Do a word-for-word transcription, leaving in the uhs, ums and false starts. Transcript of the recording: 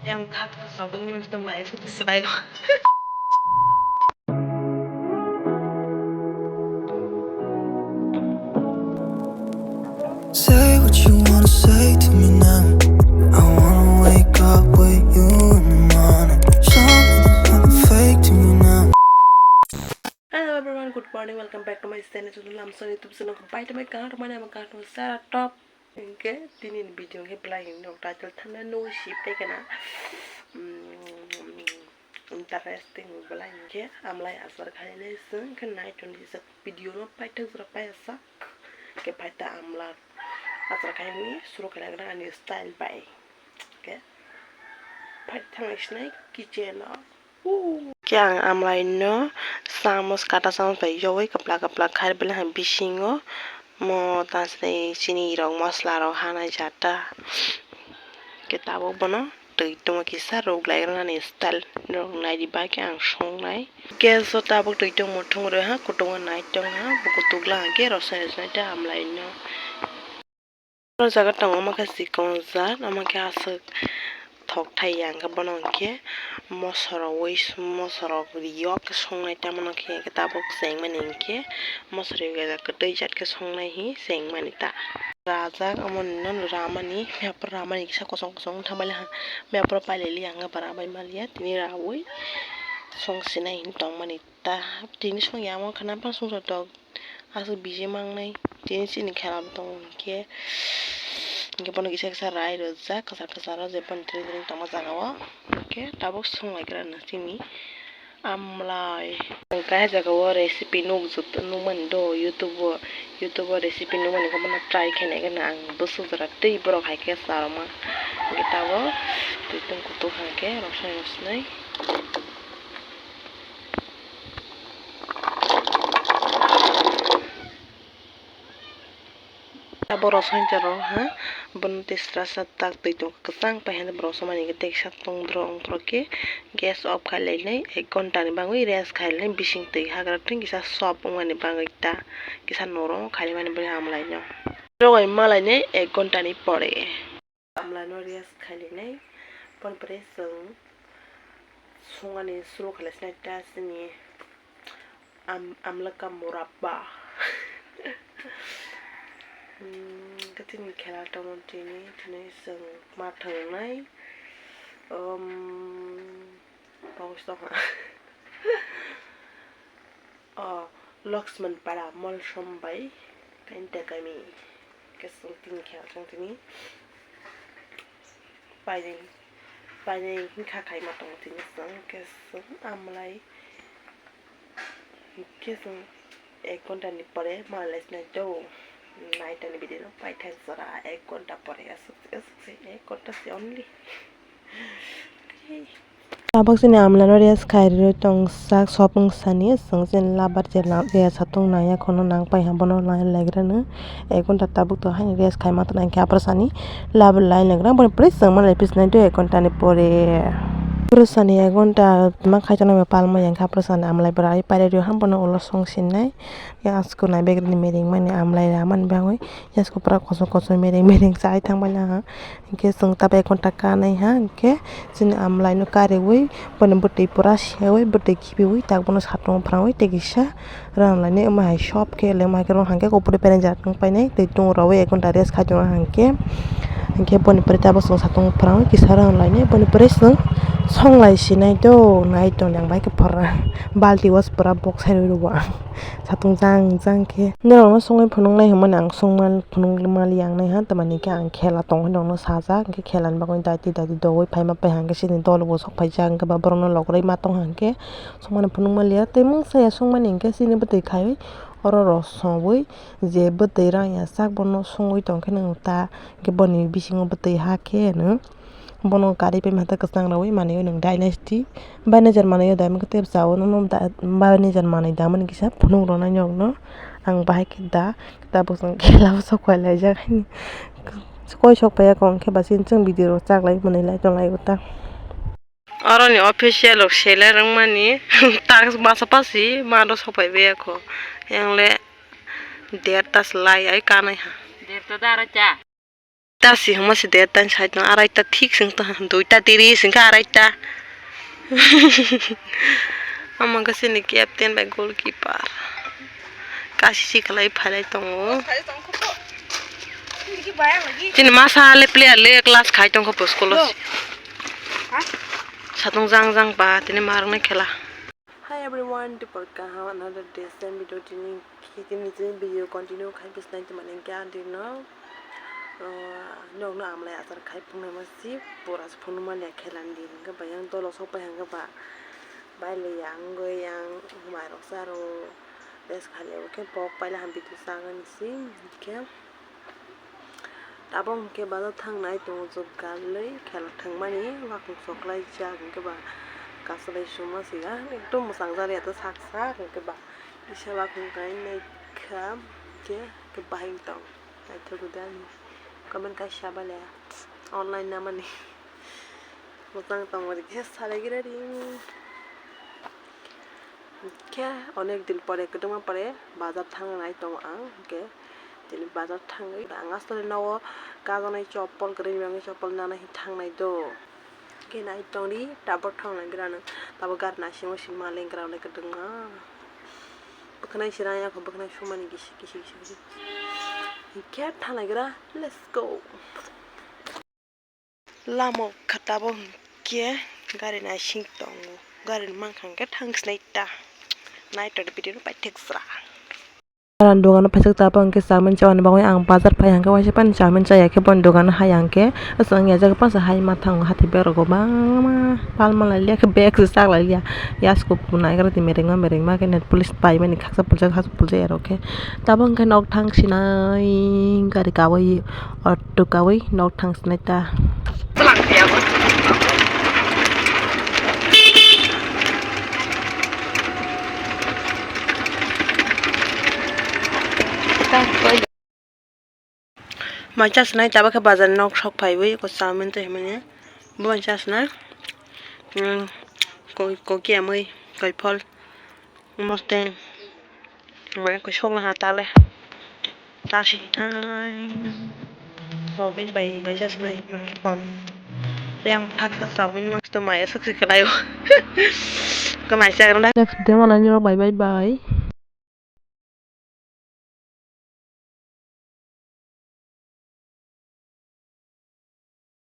Yang kha sabun ni to mai su sai. Say what you wanna say to me now. I wanna wake up with you in the morning. Something happened fake to me now. Hello everyone, good morning, welcome back to my channel. Chwng lamsong YouTube channel khe bai tongmani kaham rwmani, ang kaham rwmani sara top. Hinkhe tini ni video khe belai ni nok title thangnai nugwi sip tei kana. Mm, interesting belai hinkhe amlai achar khainai chwng khe nai tongdi sak video no paithak jora paiya sak khe phaita amla achar khainani suru khainai ani style bai khe phai thangnai sinai kitchen o. Khe ang amlai no chamos kata chamos bai yogwi kwpla kwpla khai bwlai ha bisingo mo ta chini rok masla rok hanai jata khe tabuk bono twi tongma kisa rwglai rwnani style rok naidi bakhe ang songnai. Gas o tabuk twi tongmo thung rw ha kutung o nai tong ha bo kutuk la hwnkhe rosai rosai ta amlai no. O jaga tongo omo khe chikon jaat, omo khe aswk thok thai ya, hwnkhe bono hwnkhe moso rwui, moso rok rio khe songnai, tamoni hwnkhe tabuk chengmani hwnkhe moso rok kwtwi jaat khe songnai hi chengmani ta. Rajak omo nini no ramani, mepra ramani kisa kosong kosong wng thangbaila ha, mepra pailai liya hwnkhe bara bai maliya, tini raui song sinai hinwi tongmani ta, tini song ya omo khana bwswk song tok. Aswk biji mangnai tini chini khela bo tongo hinkhe, hinkhe bono kisa kisa rai rwjak kwchar kwcharo je bono tini tini tongma jaga o hinkhe tabuk swnglaigra no chini amlai. Ang khe ah jaga o recipe nukjak nukmani do YouTube o, YouTube o recipe nukmani khe bono try khainai kheno ang bwswk jora tei borok hai khe charwma hinkhe tabuk twi tong kutuk hai khe rosai rosnai. Abo rosoi jaro ha, bono tisra sa tak twi tong kwchang pai hwnwi borok somani khe teksa tong borok ongkhorok khe gas off khai lainai, ek ghonta ni bagwi rest khai lainai, bising twi hagra twi kisa soft wngmani bagwi ta kisa norom khai laimani bagwi amlai no. Rogwi ma lainai ek ghonta ni pore. Amla no rest khai lainai, pon pore chwng songani suru khalai sinai ta chini am-, amla ka murabba. Hmm, khe chini khela tongo tini, tini chwng ma thwngnai, um, Pokos tongha. O Lakshman para Molsom bai kainta kami. Kesung tini khe, kesung tini. Painai, painai hinkha khaima tongo tini chwng, kesung amlai. Kesung ek ghonta ni pore malai sinai do. Nai tani video no paithak jora ek ghonta pore aswk, aswk se ek ghonta se only. Tabuk chini amla no rest khai rwi tong sak sopung sani chwng chini labar je la-, je satung nangya khono nang pai ha bono lai laigra no ek ghonta tabuk to haino rest khai ma tong nang khe aphuru sani labar lai laigra boni pore chwng ma lai pis nai do ek ghonta ni pore. Aphuru sani ek ghonta ma khai tong nai palma yang khe aphuru sani amlai bwrwi pairwi rw ha bono ulo song sinai ya asko nai bag ni mereng mani amlai ra mani bagwi yasko pura kosom kosom mereng mereng chai thang mani ha. Hinkhe chwng tabuk ek ghonta kanai ha, hinkhe chini amlai no kariui bono bwtwi pura seui bwtwi khibiui tak bono satung phrangui tei kisa rang lainai omo hai sop khe le omo hai khe rong hang khe kopor bai painai jat wng painai tei tung rwi ek ghonta rest khai tongna hang khe. Hinkhe boni pore tabuk chwng satung phrangui kisa rang lainai boni pore chwng song lai sinai do nai tong yang bai khe phora balti was pura bok sai rwi rw ang. Satung jang jang khe norok no songwi phunuk nai hwnmani ang songma phunuk mali yang nai ha, tamni hwnkhe ang khela tong hwnwi norok no sajak, hwnkhe khela ni bagwi daiti daiti dogwi phaima pai hwnkhe chini dol bo sok phaijak, hwnkhe ba borok no logorwi ma tong hwnkhe songmani phunuk maliya, tei mungsa ya songmani hwnkhe chini bwtwi khaiwi oro rw songwi je bwtwi rang ya sak bono songwi tong khe nwng ta, hwnkhe boni bisingo bwtwi ha khe nwng. Bono gari pai mata kwchang rwi manwi o nwng dynasty. Bai najar manwi o dai mani khe tei bwsa o nono da-, bai najar manwi da mani kisa phunuk rwnai nok no. Ang bahai khe da, tabuk chwng khela o sok pai laijak. Koi sok pai ya kong khe ba chini chwng video rok chak lai mwnwi lai tong lai o ta. Oro ni official rok seler wng mani task masa pasi ma do sok pai bai ya kho. Yang le der ta slai ai kanai ha. Der ta dara cha. Ta si hwnma si de, tan side no arai ta thik sing ta, dui ta tiri sing kha arai ta. Ama khe chini captain bai goalkeeper. Kasi si khlai phalai tongo. Chini masa le player le class khai tongkho po school o. Satung jang jang ba tini marwk nai khela. Hi everyone, tupor kaham another day same video tini, tini tini video continue khai bisnai tongmani khe ang tini no, uh, nokno amlai achar khai phunuknai ma si pura se phunukmani khe landi hwnkhe ba yang dolo sok pai hwnkhe ba bai le yang wngwi yang mairok charo rest khai le khe pok paila ham bithi chagani si hwnkhe. Tabok hwnkhe bazar thangnai tongo, jwk galwi khela thangmani wakung choklaijak hwnkhe ba kasalai suma siya ekdom mwchang jani ato sak sak hwnkhe ba kisa wakung kai naikha hwnkhe bahai tong naithok de ani comment kaisa bale online namani mwchang tongmani kisa salai gira ring. Khe onek din pore, kwdwma pore bazar thangnai tongo ang, hwnkhe tini bazar thangwi ang aswk nogo kajaknai chopol kwrwi bagwi chopol nana hinwi thangnai do. Khe nai tongdi tabok thangnai gra nang, tabok gari naisingwi si maleng gra nai kwdwma. Bwkhanai sirang yakho bwkhanai sumani gisi gisi gisi gisi. Hwnkhe thangnai gra, let's go. Lama o kha tabok hwnkhe gari naising tongo, gari ni mankha hwnkhe thang sinai ta. Naitodi video no paithak sra. Dogan o paithak tabok hwnkhe chowmin chani bagwi ang bazar phai hwnkhe waisa phano chowmin chaya khe boni dogan o hai hwnkhe aswk wngya jaga pansa hai ma thango hati berok o bangma palma lailiya khe bag se chak lailiya. Yasku naigra di merengma merengma khe net police paimani khaksa puljak khaksa puljak ero khe tabok hwnkhe nok thang sinai gari kawi. Auto kawi nok thang sinai ta. Mai cha sinai tabok khe bazar nok sok phaiwi ko chowmin twi hwnmani bo mai cha sinai. Ko kokia mui koiphol. Mosteng. Mai ko sok laha tale. Tasi thai. Chowmin bai mai cha sinai. Yang thak thak chowmin mas to mai sok si khlaio. Ko mai cha gra. Next day mana ni rok bai bai bai.